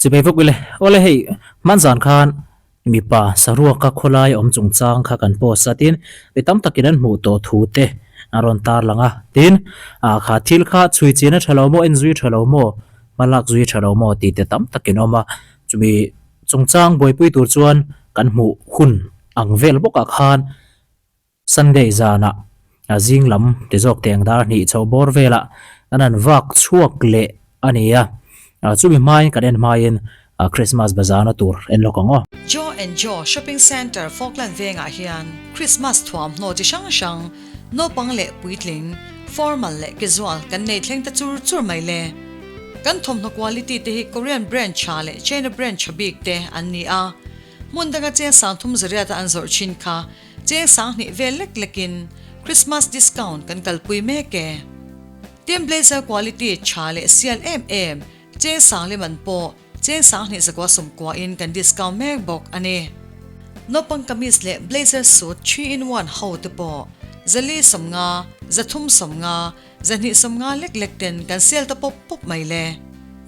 Chibai vawk ule. Awle hei, hman zan khan mipa saruaka khawlai awm chungchang kha kan post a, tin mi tam takin an hmuh tawh thu te an rawn tar lang a, tin kha thil kha chhui chin a tha lo maw, en zui tha lo maw, hma lak zui tha lo maw tih te tam takin awm a, chumi chungchang buaipui tur chuan kan hmuh hun ang vel bawkah khan Sunday zanah zing lam ti zawk teng dar hnih chho bawr velah kan han vak chhuak leh a ni a, chumi hmain kan en hmain Christmas bazarna tur en lawk ang aw. Joe and Joe Shopping Centre Falkland vengah hian Christmas thuamhnaw chi hrang hrang, naupang leh puitling, formal leh casual kan nei thleng ta chur chur mai le. Kan thawmhnaw quality te hi Korean brand tha leh China brand tha bik te an ni a, hmun danga cheng sangthum zariata an zawrh thin kha Cheng sanghnih vel lek lekin Christmas discount kan kalpui mek e. Tin blazer quality tha leh sial em em cheng sangli man pawh cheng sanghnih zakua sawmkua in kan discount mek bawk a ni. Naupang kamis leh blazer suit 3 in 1 ho te pawh zali sawmnga, zathum sawmnga, zahnih sawmnga lek lek ten kan sel ta pawp pawp mai le.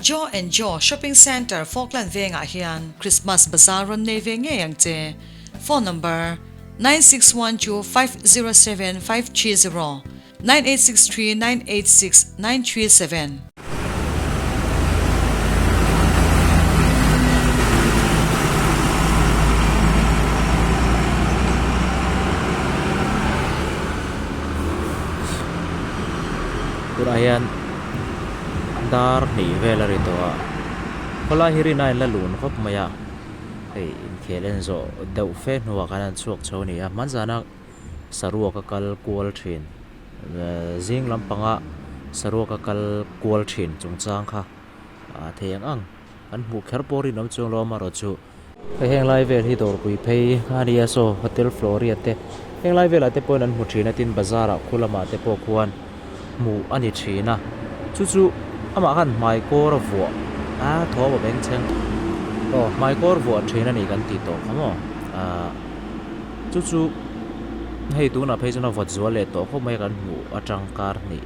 Joe and Joe Shopping Centre Falkland vengah hian Christmas bazaar rawn nei ve ngei ang che. Phone number, 961250 7530, 9863 986 937. Tunah hian dar hnih vel a ri tawh a, khawlai hi rin a inla lun khawp mai a. Hei inkhel en zawh deuh fe hnuah khan an chhuak chho a ni a, hman zana saruak a kal kual thin zing lampanga saruak a kal kual thin chungchang kha a thei ang ang an hmuh kher pawh rinawm chuang lo amaherawh chu hei heng lai vel hi dawrpui phei a nia saw hotel Floria te heng lai velah te pawhin an hmu thin a tin bazar ah khu lamah te pawh khuan hmuh a ni thin a, chu chu amah khan hmaikawr a vuah a thawm a beng chheng aw hmaikawr vuah thin a ni kan tih tawh kha maw ahh chu chu hei tunah phei chuan a vawt zual leh tawh khawp mai a kan hmuh atang kar hnih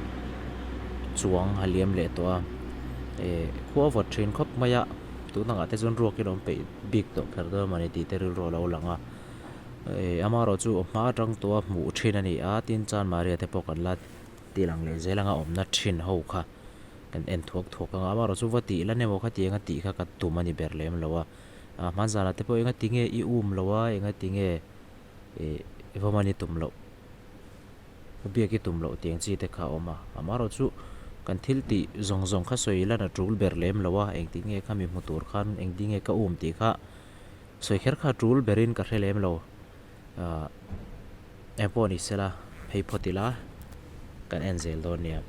chuang a liam leh tawh a eh khua a vawt thin khawp mai a tun angah te chuan ruak in awm peih bik tawh kher dawn a mawni tih te rilru a lo lang a eh amaherawhchu hma atang tawha hmuh thin a ni a tin chuan Maria te pawh kan la tih lang leh zel anga awmna thin ho kha kan en thuak thuak anga amaherawhchu va tih lan emaw khatiang a tih kha ka tum a ni ber lem lo a ah hmanzanah te pawh enga tinge i um lo a enga tinge ih va man i tum loh va biak i tum loh tiang chi te kha a awm a amaherawhchu kan thil tih zawng zawng kha sawi lan a tul ber lem lo a engtin nge khami hmu tur khan engtin nge ka um tih kha sawi kher kha a tul berin ka hre lem lo. Ahh eng pawh ni sela phei phawt ila kan en zel dawn nia.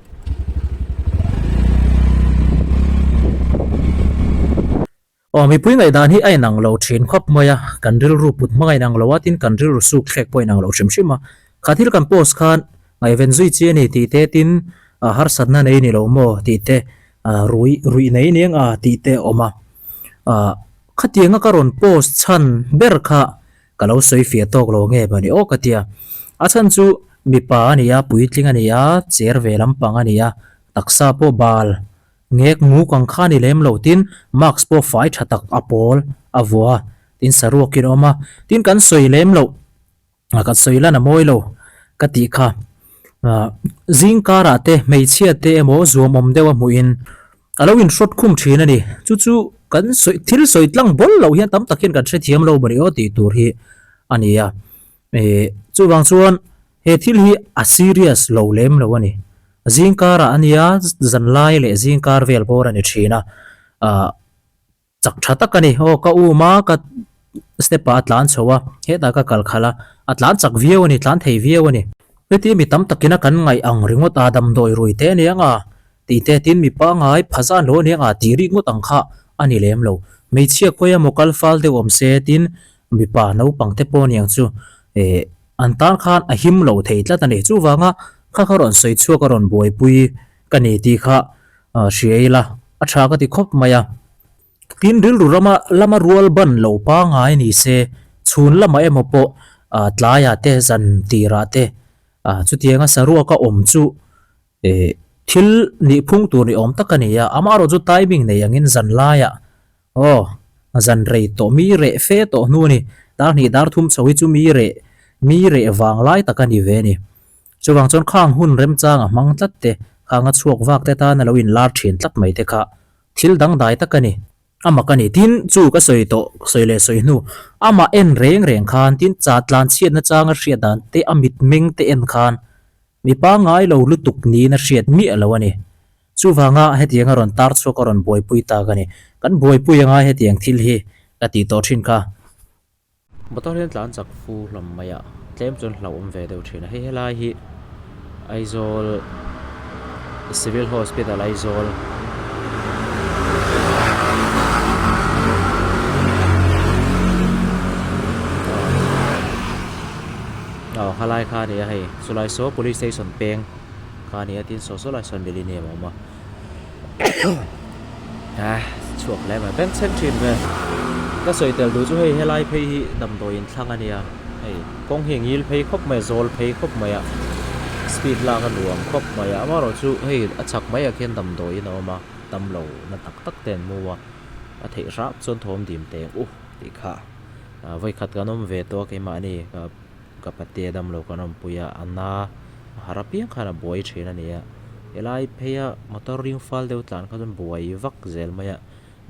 Aw mipui ngaihdan hi a inang lo thin khawp mai a, kan rilru put hmang a inang lo a, tin kan rilru suk thlek pawh a inang lo hrim hrim a. Kha thil kan post khan ngaihven zui chi a ni tih te tin harsatna nei ni lo maw tih te rui ruih nei aniang a tih te a awm a. Ahh khatianga ka rawn post chhan ber kha Ka lo sawi fiah tawk lo nge mawni aw ka tia. A chhan chu mipa a ni a, puitling a ni a, cher ve lampang a ni a, taksa pawh bal ngek nguk ang kha a ni lem lo tin mask pawh fai tha tak a pawl a vua a, tin saruakin a awm a, tin kan sawi lem loh, kan sawi lan a mawi lo ka tih kha. Zing karah te hmeichhia te emaw zuamawm deuh a hmuhin A lo inhrawt khum thin a ni. Chu chu kan sawi thil sawi tlang bawl loh hian tam tak hian kan hrethiam lo mawni aw tih tur hi a ni a. Ih chuvang chuan he thil hi a serious lo lem lo a ni. Zingkarah a nia zanlai leh zingkar vel bawr a ni thin a. Ah Chak tha tak a ni. Aw ka um a, ka step ah a tlan chho a, hetah ka kal khalh a, a tlan chak viau a ni, tlan thei viau a ni. Heti mi tam takin a kan ngaih ang ringawt a, damdawi rui te a ni ang a, tih te tin mi pangai pha zan lo a ni ang a, tih rik ngawt ang kha a ni lem lo. Hmeichhia khawi emaw kal fal deuh awm se tin mipa naupang te pawh a ni ang chu eh an tan khan a him lo thei tlat a ni. Chuvanga kha kha rawn sawi chhuak a rawn buaipui ka ni tih kha hria ila a tha ka ti khawp mai a. Tin rilru rama lama rual ban lo pangai ni se chhun lamah emaw pawh tlaiah te zan tirah te chutianga saruaka awm chu thil nihphung tur ni awm tak a ni a, amaherawhchu timing nei angin zan laiah. Aw, zan rei tawh mi reh fe tawh hnu a ni. Dar hnih dar thum chho hi chu mi reh mi reh vang lai tak a ni ve a ni. Chuvang chuan khang hun remchang a hmang tlat te, khang a chhuak vak te tan a lo inlar thin tlat mai te kha thil dangdai tak a ni. A mak a ni. Tin, chu ka sawi tawh, sawi leh sawi hnu, amah en reng reng khan, tin cha tlan chhiatna changa hriat dan te, a mitmeng te en khan mi pangngai lo lutuk niin a hriat miah lo a ni. Chuvanga hetiang a rawn tar chhuak a rawn buaipui tak a ni. Kan buaipui anga hetiang thil hi ka tih tawh thin kha. Motor hian tlan chak fu hlawm mai a, tlem chuan hlauhawm ve deuh thin a. Hei helai hi Aizawl Civil Hospital Aizawl aw helai kha a ni a hei chulai saw police station peng kha a ni a tin saw saw lai sawn millennium a awm a. Ah chhuak hle mai bengchheng thin ve ka sawi tel duh chu hei helai phei hi damdawi in thlang a nia hei kawng hi a ngil phei khawp mai a zawl phei khawp mai a speed lak a nuam khawp mai a amaherawhchu hei a chhak mai ah khian damdawi in a awm a damlo na tak tak te an mu a a theih hrap chuan thawm dim teng u tih kha ah vawikhat kan awm ve tawh a keimahni ka patea damlo kan awmpui a a na a har apiang khan a buai thin a ni a helai pheia motor ring fal deuh tlan kha chuan buai vak zel mai a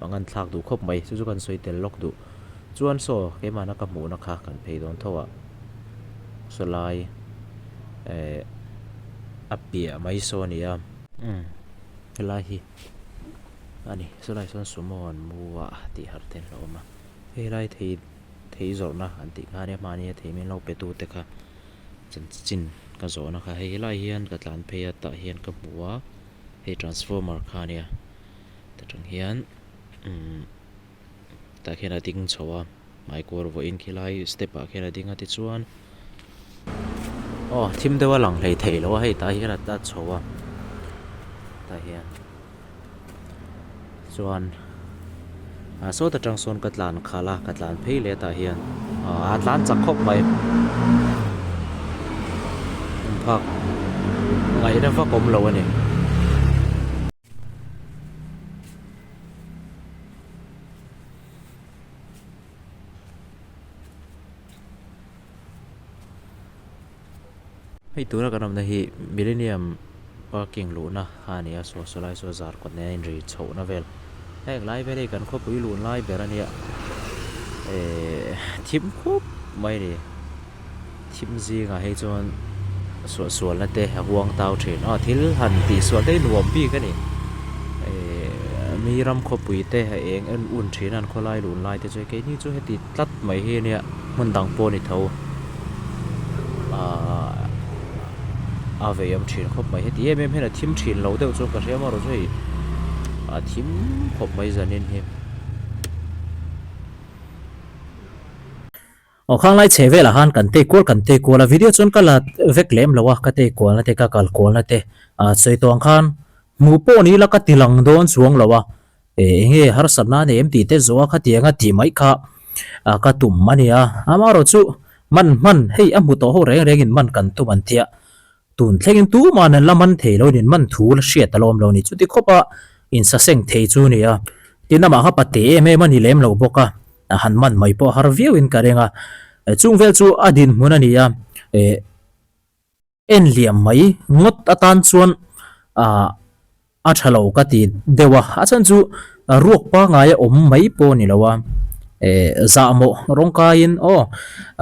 mangan thlak duh khawp mai chu chu kan sawi tel lawk duh chuan saw keimahna ka hmuhna kha kan phei dawn tho a saw lai eh a piah mai saw a ni a umm helai hi a ni saw lai sawn sumo an mu a tih harh te an lo awm a helai thei. Thei zawrhna an tih kha ania hmahni a thei min lo pe tu te kha chanchin ka zawhna kha hei helai hian ka tlan phei a tah hian ka hmu a hei transformer kha ania ta tang hian umm tah khian a ding chho a hmaikawr vawiin khi lai step ah khian a ding a tichuan aw thim deuh a lang hlei theih loh a hei tah hian a chho a tah hian. Chuan ah sawt atang sawn ka tlan khalh a ka tlan phei leh tah hian ah a tlan chak khawp mai phak ngaihna vak awm lo a ni. Hei tuna kan awmna hi Millennium parking luhna a ni a saw saw lai saw zar kawt nen a inri chhohna vel heng lai vel hi kan khawpui lun lai ber a nia ehh thim khup mai a ni thim zingah hei chuan suahsualna te a huang tau thin a thil han tihsual te hi nuam bik a ni ehh mi ram khawpui te a eng en un thin a an khawlai lun lai te chu keini chu heti tlat mai hi a nia. Hmun dang pawh a ni tho ahh a vei awm thin khawp mai heti em em hian a thim thin lo deuh chuan ka hria amaherawh chu hei a thim khawp mai zanin hi. Aw khang lai chhe velah khan kan tei kual kan tei kual a video chuan ka la vek lem lo a ka tei kualna te ka kal kualna te ah sawi tawh ang khan hmuh pawh ni ila ka ti lang dawn chuang lo a. Eng nge harsatna a nei em tih te zawh a khatiang a tih mai kha ka tum a nia. Amaherawh chu man hman hei a hmu tawh ho reng rengin man kan tum an tia. Tun thlengin tuma'n an la man thei lo in man thu la hriat a lawm lo ni. Chuti khawpa insaseng thei chu a nia. Tin amah kha pate em em a ni lem lo bawk a, han man mai pawh a har viauin ka ring a. Chung vel chu a dinhmun a ni a. En liam mai ngawt atan chuan ah a tha lo ka ti deuh a, a chhan chu ruak pangngai a awm mai pawh a ni lo a, eh zahmawh rawng kaiin aw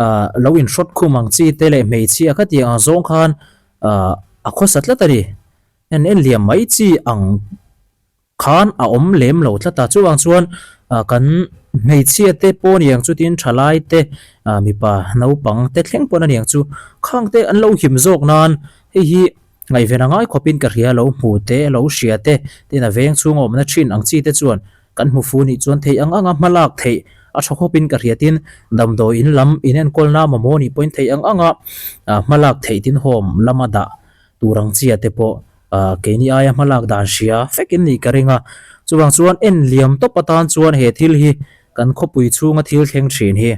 ah lo inhrawt khum ang chi te leh hmeichhia kha tih ang zawng khan ah a khawsa tlat a ni, en en liam mai chi ang. Khan a awm lem lo tlat a, chuvang chuan kan hmeichhia te pawh aniang chu tin thalai te mipa naupang te thleng pawn aniang chu khang te an lo him zawk nan hei hi ngaihven a ngai khawpin ka hria lo hmu te lo hria te tin a veng chhung a awmna thin ang chi te chuan kan hmu fu nih chuan theih ang anga hma lak theih a tha khawpin ka hria tin damdawi in lam inenkawlna mamawh nih pawhin theih ang anga hma lak theih tin home lama dah tur ang chia te pawh Keini aia hmalak dan hria fek in nih ka ring a, chuvang chuan en liam tawp atan chuan he thil hi kan khawpui chhunga thil thleng thin hi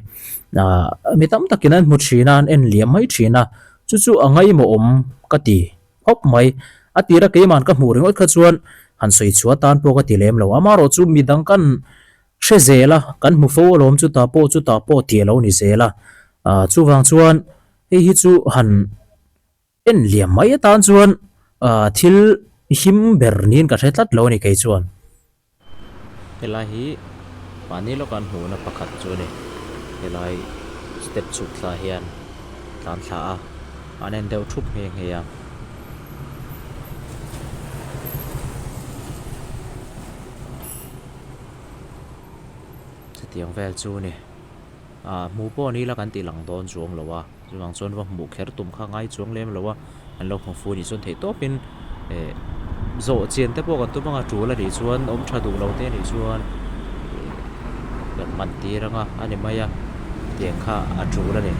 mi tam takin an hmu thin a, an en liam mai thin a, chu chu a ngaimawhawm ka ti khawp mai. A tira keiman ka hmuh ringawt kha chuan han sawi chhuah atan pawh ka ti lem lo, amaherawhchu midang kan. hre zel a, kan hmu fo alawm chutah pawh chutah pawh tih a lo ni zel a. Ahh chuvang chuan hei hi chu han en liam mai atan chuan ahh thil him ber niin ka hre tlat lo a ni kei chuan. Helai hi mahni lawka an hmuhna pakhat chu a ni. Helai step chhuk thla hian tlan thla a, an en deuh thup nghe nghe a. Chutiang vel chu a ni. Ah hmuh pawh ni la kan tih lang dawn chuang lo a, chuvang chuan va hmuh kher tum kha ngai chuang lem lo a, an lo hmu fu anih chuan theih tawpin eh zawh chian te pawh kan tum anga tul anih chuan awm tha duh lo te anih chuan eh kan man tir anga a ni mai a tiang kha a tul a ni.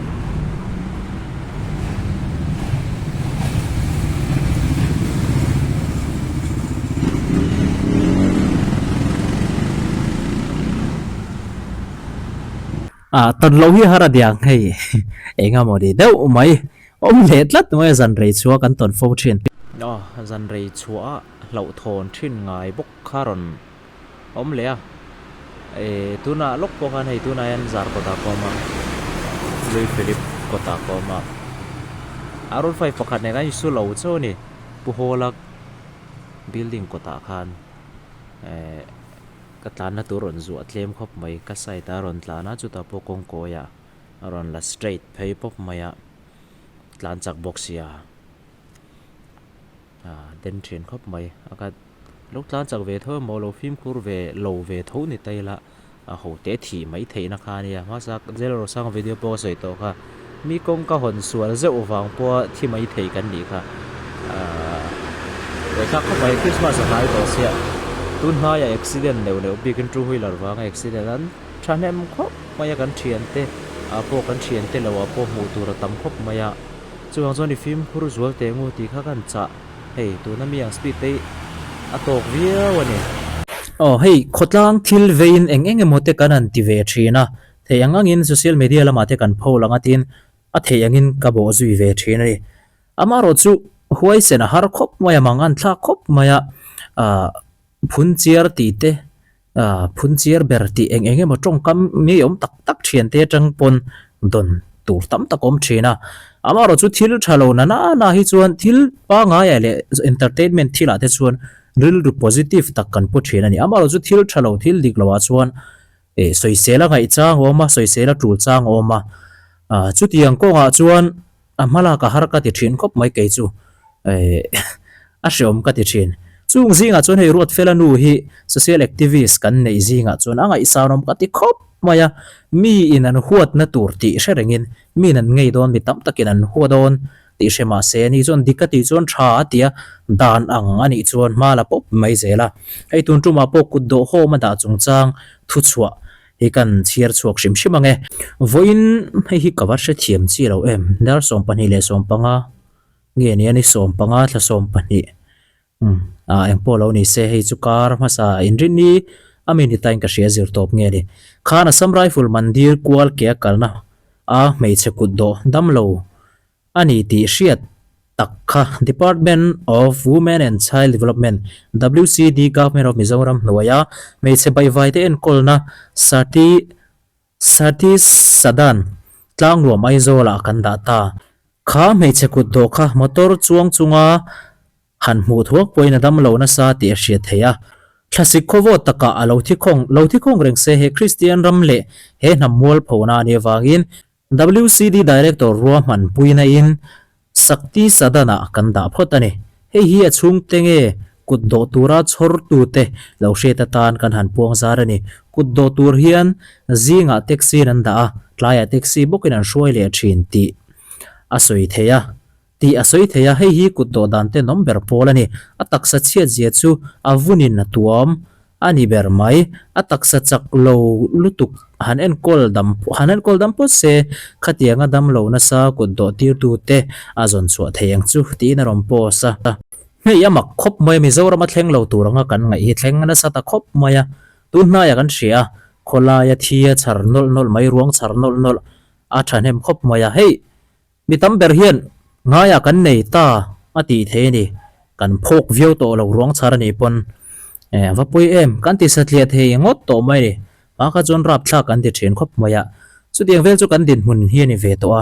Ah tawn loh hi har a diang hei eng emaw ni deuh mai awm leh tlat mai a zan rei chhuah kan tawn fo thin. Aw zan rei chhuah hlauhthawn thin ngai bawk kha rawn awm leh a eh tunah lawk pawh khan hei tunah hian zar kawtah ka awm a Louis Philippe kawtah ka awm a a roll five pakhat nen khan insu lo chauh a ni Pu Hawla building kawtah khan eh. Ka tlanna tur rawn zuah tlem khawp mai, ka side a rawn tlan a, chutah pawh kawngkawiah a rawn la straight phei pawp mai a, tlan chak bawk sia ah den thin khawp mai a ka lo tlan chak ve tho emaw lo fimkhur ve lo ve tho ni ta ila a ho te thih mai theihna kha a nia hmasa Jail Rosanga video pawh ka sawi tawh kha. Mi kawng ka hawn sual zeuh vang pawha thi mai thei kan nih kha. Aaa Vawithlak khawp mai Christmas a hnai tawh sia tun hnaiah accident neuh neuh bikin two wheeler vanga accident an thahnem khawp mai a kan thiante ah pawh kan thiante lo ah pawh hmuh tur a tam khawp mai a chuvang chuan i fimkhur zual teh ngu tih kha kan chah hei tuna mi ang speed te hi a tawk viau a ni. Aw hei khawtlang thil veiin eng eng emaw te kan han ti ve thin a Theih ang angin social media lamah te kan pho lang a tin a theih angin ka bawh zui ve thin a ni. Amaherawh chu huaisen a har khawp mai a, mangan thlak khawp mai a, aah phun chiar tih te, aah phun chiar ber tih eng eng emaw tawngkam ngeiawm tak tak thian te atang pawn dawn tur tam tak awm thin a. Amaherawh chu thil tha lo na na na hi chuan thil pangaiah leh entertainment thilah te chuan rilru positive tak kan pu thin a ni. Amaherawh chu thil tha lo thil dik loah chuan Eh, sawisel a ngaih chang a awm a, sawisel a tul chang a awm a. Ah, chutiang kawngah chuan a hma lak a har ka ti thin khawp mai kei chu. Eh, a hreawm ka ti thin. Chung zingah chuan hei Ruatfela nu hi social activist kan neih zingah chuan a ngaihsanawm ka ti khawp mai a. Mi in an huatna tur tih hre rengin, mi in an ngei dawn, mi tam takin an hua dawn tih hre mah se ani chuan dik a tih chuan tha a ti a, dan ang a nih chuan hma la pawp mai zel a. Hei tun tumah pawh kut dawhawm a dah chungchang thuchhuah hi kan chhiar chhuak hrim hrim ang e. Vawiin hei hi ka va hrethiam chi lo em, dar 25 และ 15 nge nia ni 15 thla 12 Umm ah engpawh lo ni se hei chu kar hmasa inrinni a mi ni tain ka hria zir tawp nge ni. Khan Assam Rifle Mandir kual ke a kalna a hmeichhe kut dawh dam lo a ni tih hriat tak kha Department of Women and Child Development, WCD, Government of Mizoram hnuaia hmeichhe baihvaite enkawlna Sati Sati Sadan tlangruam Aizawlah kan dah ta. Kha hmeichhe kut dawh kha motor chuang chunga han hmuh thuak pawhin a dam lo nasa tih a hriat theih a. Thlasik khawvawt takah a lo thi khawng lo thi khawng reng se he Kristian ram leh he hnam mualphona a nih avangin WCD Director ruahman puina in Sakti Sadan-ah kan dah phawt a ni. Hei hi a chhungte nge kut dawh tura chhawrtute lo hriat atan kan han puang zar a ni. Kut dawh tur hian zingah taxi in an dah a, tlaiah taxi bawkin an hruai leh thin tih a sawi thei a. Tih a sawi thei a, hei hi kut dawh dan tenawm ber pawl a ni. A taksa chhiat zia chu a vunin a tuam a ni ber mai. A taksa chak lo lutuk han enkawl dam han enkawl dam phawt se, khatianga dam lo nasa kut dawh tirtu te a zawn chhuah thei ang chu tiin a rawn post a. Hei a mak khawp mai a, Mizoram a thleng lo tur anga kan ngaih hi thleng nasa ta khawp mai a. Tun hnaiah kan hria a, khawlaia thi a chhar nawlh nawlh mai, ruang chhar nawlh nawlh a thahnem khawp mai a. Hei Mi tam ber hian ngaiah kan nei ta a tih thei a ni. Kan phawk viau tawh lo ruang chhar a nih pawn eh va pawi em kan ti satliah thei ngawt tawh mai a ni. Hma kha chuan rapthlak an ti thin khawp mai a. Chutiang vel chu kan dinhmun hi a ni ve tawh a.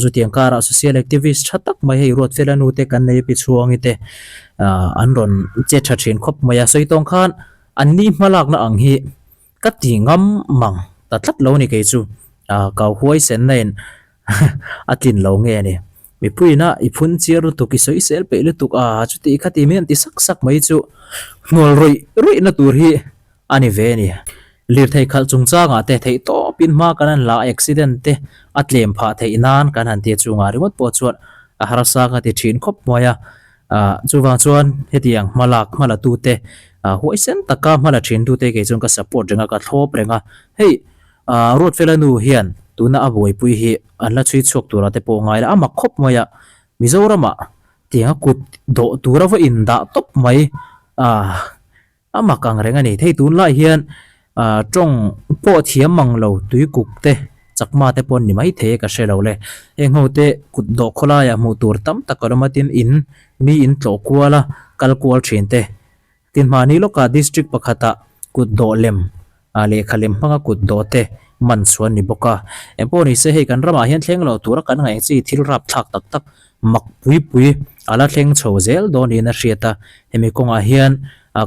Chutiang karah social activist tha tak mai hei Ruatfela nu te kan nei a Pichhuangi te an rawn che tha thin khawp mai a. Sawi tawng khan an ni hmalakna ang hi ka ti ngam mang ta tlat lo a ni kei chu. Kau huaisen na in a tlin lo nge a ni. Mipuiin a i phun chiar lutuk, i sawi sel peih lutuk a, chuti khati mai an ti sak sak mai chu hnual rawih rawih na tur hi a ni ve a ni. Lirthei khalh chungchangah te theih tawpin hma kan han la a, accident te a tlem phah theih nan kan han ti a, chungah ringawt pawh chuan a harsa ka ti thin khawp mai a. Ahh chuvang chuan hetiang hma lak hma la tute ah huaisen taka hma la thin tute kei chuan ka support reng a, ka thlawp reng a. Hei ahh Ruatfela nu hian tuna a buaipui hi an la chhui chhuak turah te pawh ngai la, a mak khawp mai a, Mizoramah tianga kut dawh tura va indah tawp mai ahh A mak ang reng a ni. Thei tunlai hian tawng pawh thiam mang lo tuikuk te, chakma te pawh an ni mai thei e ka hre lo le. Heng ho te kut dawh khawlaiah hmuh tur tam tak a awm a, tin in mi in tlawh kual a, kal kual thin te. Tin hmahni lawkah district pakhatah kut dawh lem lehkha lem hmanga kut dawh te man chhuan ni bawk a. Engpawh ni se hei kan ramah hian thleng lo tura kan ngaih chi thil rap thlak tak tak mak pui pui a la thleng chho zel dawn niin a hriat a. Hemi kawngah hian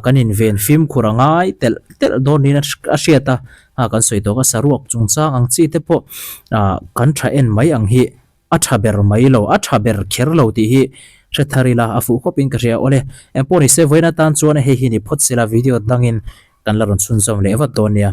kan inven fimkhur a ngai telh telh dawn niin a hriat a. Kan sawi tawk a saruak chungchang ang chi te pawh kan tha en mai ang hi. A tha ber mai lo, a tha ber kher lo tih hi hre thar ila a fuh khawpin ka hria awle. Engpawh ni se vawiin atan chuan hei hi ni phawt sela video dangin kan la rawn chhunzawm leh vat dawn nia.